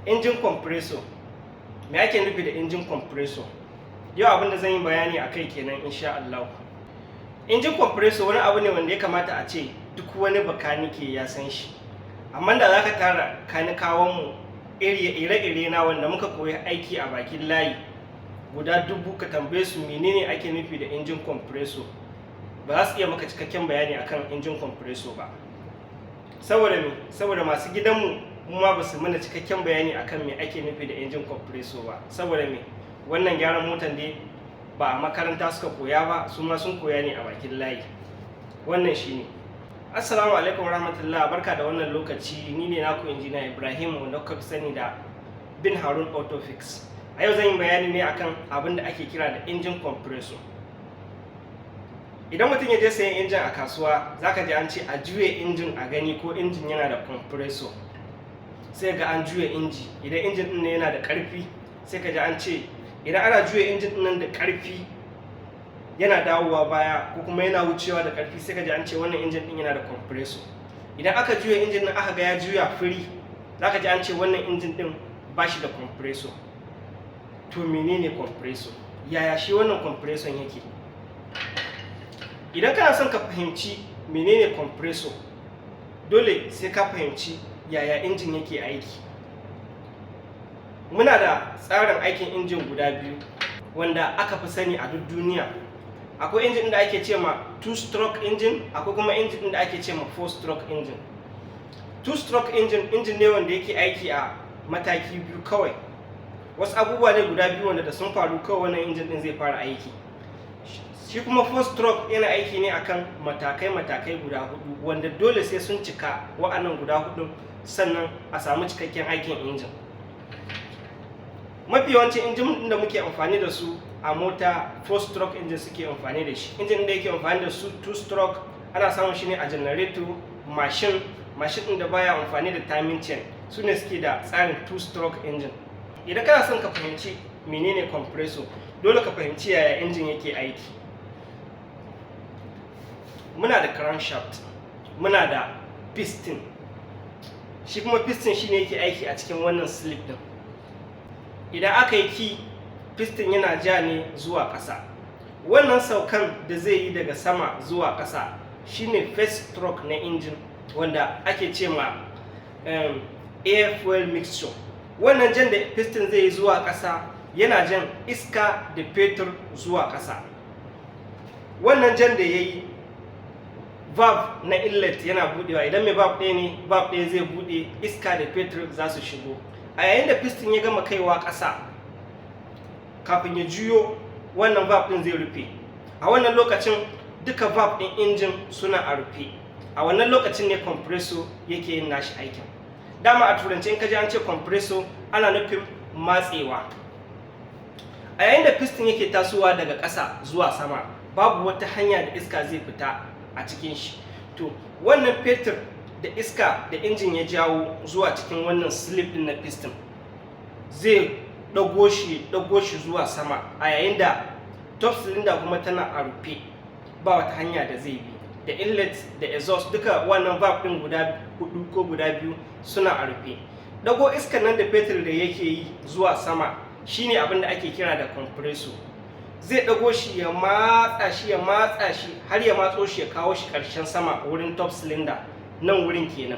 Engine compressor. Me ake nufi da engine compressor? Yau abin da zan yi bayani a kai kenan, insha Allah. Engine compressor wani abu ne wanda ya kamata a ce duk wani bakanike ya san shi. Amma da za ka tara kanikawanmu ire-ire na wanda muka koyi aiki a bakin layi guda 1000, ka tambaye su menene ake nufi da engine compressor, ba za su iya maka cikakken bayani akan engine compressor ba. Saboda me? Saboda masu gidanmu mu ma ba su mana cikakken bayani akan me ake nufi da engine compressor ba. Saboda me? Wannan gyaran motan dai ba a makaranta suka koya ba, su ma sun koya ne a bakin layi. Wannan shine. Assalamu alaikum warahmatullah, barka da wannan lokaci. Ni ne naku Injiniya Ibrahim, wanda kuka fi sani da Bin Harun Autofix. A yau zan yi bayani ne akan abin da ake kira da engine compressor. Idan mutum ya je sayan injin a kasuwa, zaka ji an ce a juye injin a gani ko injin yana da compressor. Sai ga an juya inji, idan injin din yana da ƙarfi, sai ka ji an ce idan ana juya injin din nan da ƙarfi yana dawowa baya ko kuma yana wucewa da ƙarfi, sai ka ji an ce wannan injin din yana da compressor. Idan aka juya injin din aka ga ya juya free, zaka ji an ce wannan injin din ba shi da compressor. To, menene compressor? Yaya shi wannan compressor yake? Idan kana son ka fahimci menene compressor, dole sai ka fahimci yaya injin yake aiki. Muna da tsarin aikin injin guda biyu wanda aka fi sani a duk duniya. Akwai injin da ake ce ma two stroke engine, akwai kuma injin da ake ce ma four stroke engine. Two stroke engine, injin ne wanda yake aiki a mataki biyu kawai. Wasu abubuwa ne guda biyu wanda da sun faru kawai wannan injin din zai fara aiki. Shi kuma four stroke yana aiki ne akan matakai-matakai guda hudu, wanda dole sai sun cika wa'annan guda hudu sannan a samu cikakken aikin injin. Mafi yawancin injin da muke amfani da su a mota, four stroke engine suke amfani da shi. Injin da yake amfani da su two stroke ana samun shi ne a generator, mashin mashin din da baya amfani da timing chain, su ne suke da tsarin two stroke engine. Idan kana son ka fahimci menene compressor, dole ka fahimci yaya injin yake aiki. Muna da crankshaft, muna da piston. Shi kuma piston shine yake aiki a cikin wannan sleeve din. Idan aka yi key, piston yana ja ne zuwa ƙasa. Wannan saukan da zai yi daga sama zuwa ƙasa shine first stroke na engine, wanda ake ce ma air fuel mixture. Wannan jan da piston zai yi zuwa ƙasa yana jan iska da fetur zuwa ƙasa. Wannan jan da ya yi, valve na inlet yana budewa. Idan mai valve ɗaya ne, valve ɗaya zai bude, iska da fetur za su shigo. A yayin da piston ya gama kaiwa ƙasa, kafin ya juyo, wannan valve ɗin zai rufe. A wannan lokacin duka valve ɗin injin suna a rufe. A wannan lokacin ne compressor yake yin nashi aikin. Dama a turanci in kaji an ce compressor, ana nufin matsewa. A yayin da piston yake tasowa daga ƙasa zuwa sama, babu wata hanya da iska zai fita a cikin shi. To, wannan fetur da iska da injin ya jawo zuwa cikin wannan sleeve din na piston zai dago shi zuwa sama, a yayin da top cylinder kuma tana a rufe, ba wata hanya da zai bi. Da inlet da exhaust duka, wannan valve din guda hudu ko guda biyu suna a rufe. Dago iskan nan da fetur da yake yi zuwa sama shine abin da ake kira da compressor. Zai dago shi, ya matsa shi, ya matsa shi, har ya matso shi ya kawo shi ƙarshen sama wurin top cylinder, nan wurin kenan.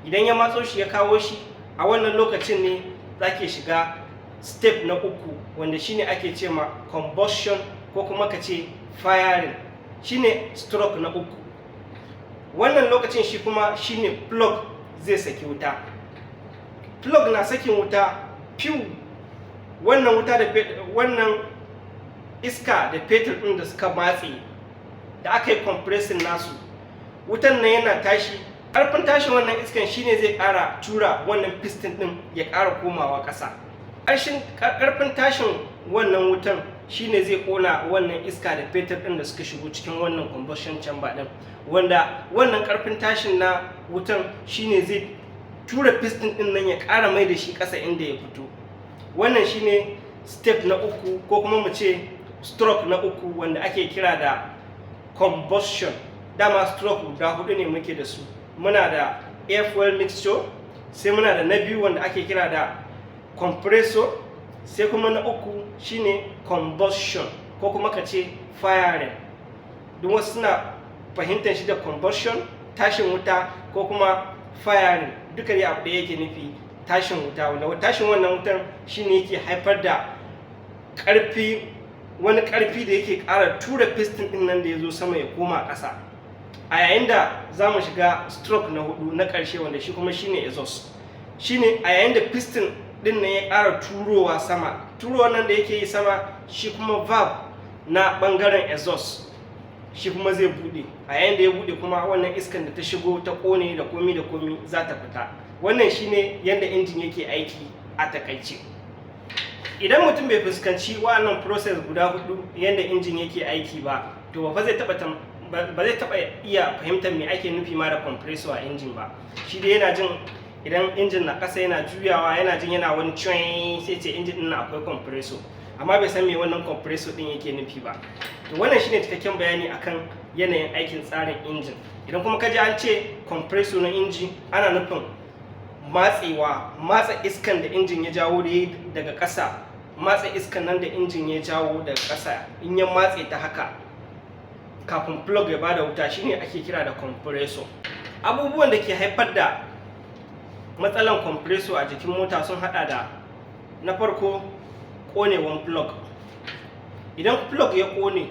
Idan ya matso shi ya kawo shi, a wannan lokacin ne zake shiga step na uku, wanda shine ake ce ma combustion ko kuma ka ce firing, shine stroke na uku. Wannan lokacin shi kuma shine plug zai saki wuta. Plug na sakin wuta fiw, wannan wuta da wannan iska da fetur ɗin da suka matse da aka yi compressing nasu, wutan nan yana tashi. Ƙarfin tashin wannan iskan shine zai ƙara tura wannan piston ɗin ya ƙara komawa ƙasa. Ƙarfin tashin wannan wutan shine zai ƙona wannan iska da fetur ɗin da suka shigo cikin wannan combustion chamber ɗin, wanda wannan ƙarfin tashin na wutan shine zai tura piston ɗin nan ya ƙara mai da shi ƙasa inda ya fito. Wannan shine step na uku, ko kuma mu ce stroke na uku, wanda ake kira da combustion. Dama stroke guda hudu ne muke da su. Muna da air fuel mixture, Sai muna da na biyu wanda ake kira da compressor. Sai kuma na uku shine combustion, ko kuma ka ce firing, don wasu suna fahimtar shi da combustion, tashin wuta, ko kuma firing. Duka dai abu da yake nufi tashin wuta, wanda tashin wannan wutan shine yake haifar da ƙarfi, wani ƙarfi da yake ƙara tura piston ɗin nan da ya zo sama ya koma ƙasa. A yayin da za mu shiga stroke na hudu, na ƙarshe, wanda shi kuma shine exhaust, shine a yayin da piston ɗin nan ya ƙara turowa sama, turowa nan da yake yi sama, shi kuma valve na ɓangaren exhaust shi kuma zai buɗe. A yayin da ya buɗe kuma, wannan iskan da ta shigo ta ƙone da komi da komi za ta fita. Wannan shine yadda injin yake aiki a takaice. Idan mutum bai fuskanci wa'annan process guda hudu yadda injin yake aiki ba, to ba zai taba iya fahimtar me ake nufi ma da compressor a injin ba. Shi dai yana jin idan injin na ƙasa yana juyawa, yana jin yana wani cuin, sai ce injin din akwai compressor, amma bai san me wannan compressor din yake nufi ba. To, wannan shine cikakken bayani akan yanayin aikin tsarin injin. Idan kuma ka ji an ce compressor na inji, ana nufin matsewa, matsa iskan da injin ya jawo da daga ƙasa. Matsa iskan nan da injin ya jawo daga ƙasa, in ya matse ta haka kafin plug ya bada wuta, shine ake kira da compressor. Abubuwan da ke haifar da matsalan compressor a jikin mota sun hada da: na farko, konewan plug. Idan plug ya kone,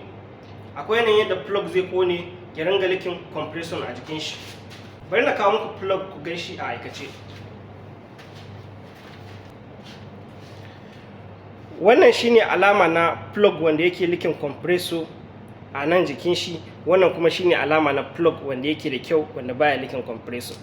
akwai yanayin yadda plug zai kone ya ringa leaking compressor a jikin shi. Bari na kawo muku plug ku gan shi a aikace. Wannan shine alama na plug wanda yake leaking compressor a nan jikin shi. Wannan kuma shine alama na plug wanda yake da kyau, wanda baya leaking compressor.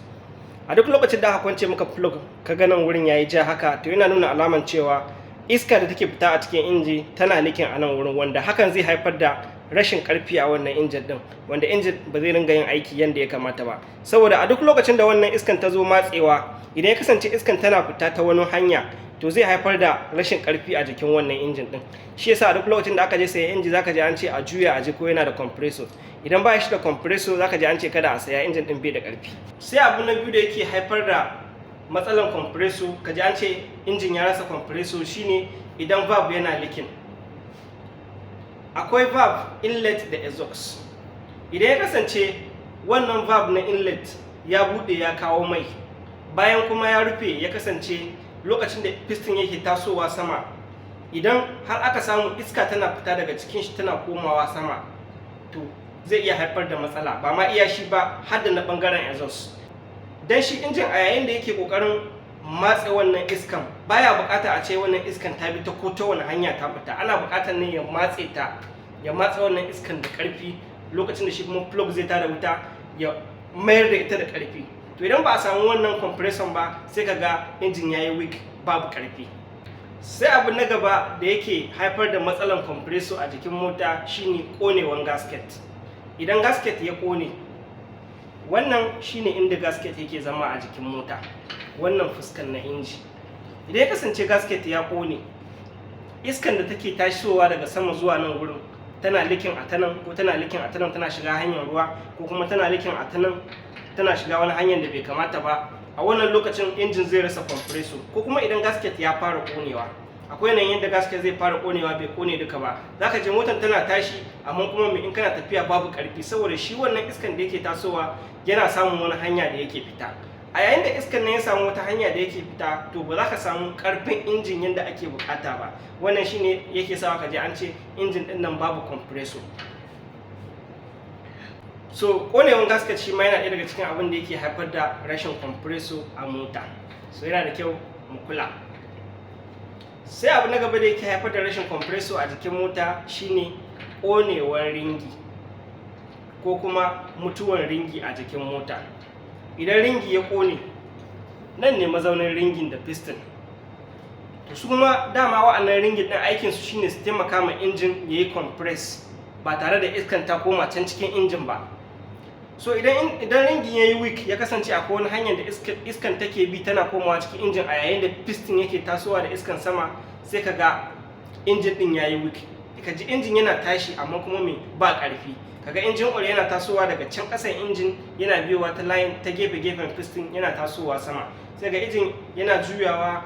A duk lokacin da aka kwance maka plug, ka ga nan wurin yayi ja haka, to yana nuna alaman cewa iska da take fita a cikin inji tana leaking a nan wurin, wanda hakan zai haifar da rashin karfi a wannan injin din, wanda injin ba zai ringa yin aiki yadda ya kamata ba. Saboda a duk lokacin da wannan iskan ta zo matsewa, idan ya kasance iskan tana fita ta wani hanya, to zai haifar da rashin karfi a jikin wannan injin din. Shi yasa a duk lokacin da aka je sayan inji, zaka je an ce a juya a ji ko yana da compressor. Idan ba shi da compressor, zaka je an ce kada a saya, injin din bai da karfi. Sai abu na biyu da yake haifar da matsalan compressor, ka ji an ce injin ya rasa compressor, shine idan valve yana leaking. Akwai valve inlet da exhaust. Idan ya kasance wannan valve na inlet ya bude ya kawo mai, bayan kuma ya rufe, ya kasance lokacin da piston yake tasowa sama, idan har aka samu iska tana fita daga cikin shi tana komawa sama, to zai iya haifar da matsala, ba ma iya shi ba, har da na bangaren exhaust. Dan shi injin a yayin da yake kokarin matse wannan iskan, baya bukata a ce wannan iskan ta bi ta ko ta wani hanya ta fita. Ana bukatar ne ya matse ta, ya matse wannan iskan da karfi. Lokacin da shi kuma plug zai tada wuta, ya mayar da ita da karfi. To, idan ba a samu wannan compressor ba, sai ka ga injin yayi weak, babu karfi. Sai abu na gaba da yake haifar da matsalan compressor a jikin mota shine konewan gasket. Idan gasket ya kone, wannan shine inda gasket yake zama a jikin mota, wannan fuskan na inji. Idan ya kasance gasket ya kone, iskan da take tasowa daga sama zuwa nan wurin tana leaking a ta nan, ko tana leaking a ta nan tana shiga hanyar ruwa, ko kuma tana leaking a ta nan tana shiga wani hanyar da bai kamata ba, a wannan lokacin injin zai rasa compressor. Ko kuma idan gasket ya fara konewa, akwai yanayin yadda gasket zai fara konewa, bai kone duka ba, zaka je motar tana tashi, amma kuma in kana tafiya babu karfi, saboda shi wannan iskan da yake tasowa yana samun wani hanya da yake fita. A yayin da iskan nan ya samu wata hanya da yake fita, to ba za ka samu karfin injin yadda ake bukata ba. Wannan shine yake sawa ka je an ce injin din nan babu compressor. So konewan gasket shi ma yana ɗaya daga cikin abin da yake haifar da rashin compressor a mota. So yana da kyau mu kula. Sai abu na gaba da yake haifar da rashin compressor a jikin mota shine konewar ringi, ko kuma mutuwar ringi a jikin mota. Idan ringi ya kone, nan ne mazaunin ringin da piston. To, su kuma dama wa'annan ringin din aikin su shine su taimaka ma injin ya yi compress ba tare da iskan ta koma can cikin injin ba. So idan ringin ya yi weak, ya kasance akwai wani hanyar da iskan take bi tana komawa cikin injin a yayin da piston yake tasowa da iskan sama, sai ka ga injin din ya yi weak. Ka ji injin yana tashi, amma kuma me? Ba ƙarfi. Kaga engine oil yana tasowa daga can ƙasan injin, yana biyowa ta line ta gefe gefen piston yana tasowa sama. Sai ga injin yana juyawa,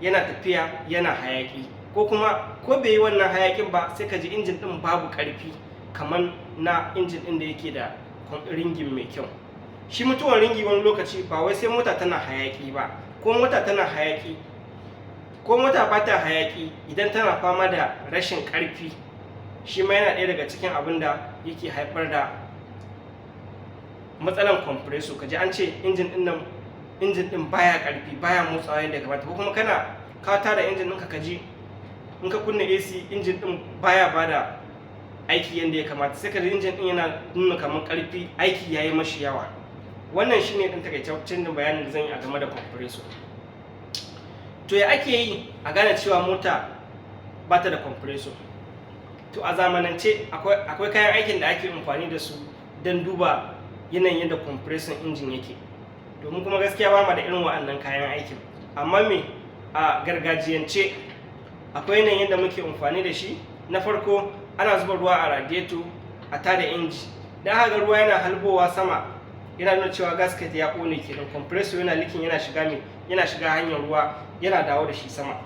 yana tafiya, yana hayaki, ko kuma ko bai yi wannan hayakin ba, sai ka ji injin din babu karfi kamar na injin din da yake da ringin mai kyau. Shi mutuwar ringi wani lokaci ba wai sai mota tana hayaki ba. Ko mota tana hayaki ko mota ba ta hayaki, idan tana fama da rashin karfi, shi ma yana ɗaya daga cikin abin da yake haifar da matsalan compressor. Kaji an ce injin din nan, injin din baya karfi, baya motsawa yadda ya kamata, ko kuma kana ka tada injin ɗinka, ka ji in ka kunna AC, injin din baya bada aiki yadda ya kamata. Sai ka ji injin din yana nuna kamar karfi aiki yayi mashi yawa. Wannan shine ɗan takaitaccen bayanin da zan yi a game da compressor. To, ya ake yi a gane cewa mota ba ta da compressor? To, a zamanance akwai kayan aikin da ake amfani da su don duba yanayin yadda compressor injin yake. Domin kuma gaskiya ba mu da irin wa'annan kayan aikin, amma me, a gargajiyance akwai yanayin yadda muke amfani da shi. Na farko, ana zuba ruwa a radiator, a tada inji. Dan haka ruwa yana halbowa sama, yana nuna cewa gasket ya kone kenan. Compressor yana leaking, yana shiga mai, yana shiga hanyar ruwa, yana dawo da shi sama.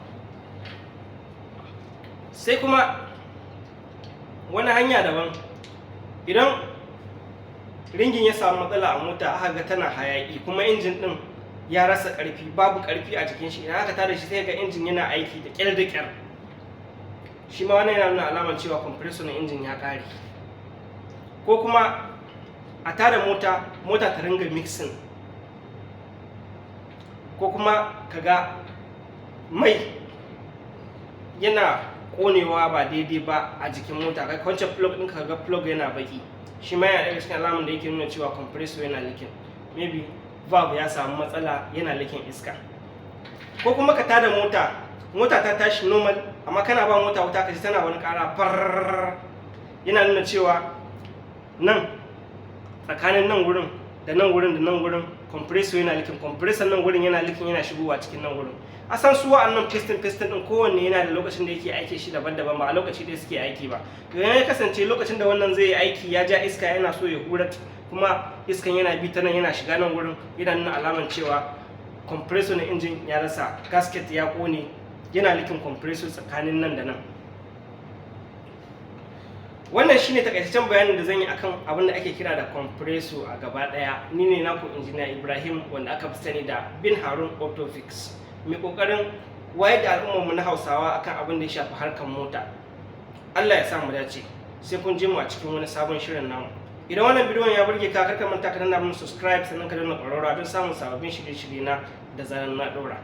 Sai kuma wani hanya daban, idan ringin ya samu matsala a mota, aka ga tana hayaki, kuma injin din ya rasa karfi, babu karfi a jikin shi, idan aka tada shi sai ga injin yana aiki da kyar da kyar. Shi ma wannan yana nuna alamar cewa compressor na injin ya kare. Ko kuma a tada mota, mota ta ringa mixing, ko kuma kaga mai yana konewa ba daidai ba a jikin mota, kai kwance plug ɗin, ka ga plug yana baki. Shi ma yana daga cikin alamun da yake nuna cewa compressor yana leaking, maybe valve ya samu matsala, yana leaking iska. Ko kuma ka tada mota, mota ta tashi normal, amma kana ba mota wuta, ka ji tana wani kara far. Yana nuna cewa nan tsakanin nan wurin da nan wurin da nan wurin, compressor yana leaking. Compressor nan wurin yana leaking, yana shigowa cikin nan wurin. A san su wa'annan piston din, kowanne yana da lokacin da yake aiki shi daban-daban, ba a lokaci ɗaya suke aiki ba. To, idan ya kasance lokacin da wannan zai yi aiki ya ja iska, yana so ya hura, kuma iskan yana bi ta nan yana shiga nan wurin, yana nuna alaman cewa compressor na injin ya rasa gasket, ya kone, yana leaking compressor tsakanin nan da nan. Wannan shine takaitaccen bayanin da zan yi akan abin da ake kira da compressor a gaba daya. Ni ne naku Injiniya Ibrahim, wanda aka fi sani da Bin Harun Autofix, mai kokarin wayar da al'ummarmu na Hausawa akan abin da ya shafi harkar mota. Allah ya sa mu dace. Sai kun ji mu a cikin wani sabon shirin namu. Idan wannan bidiyon ya burge ka, karka manta ka danna mun subscribe, sannan ka danna ƙararrawa don samun sababbin shirye-shirye na da zaran na ɗora.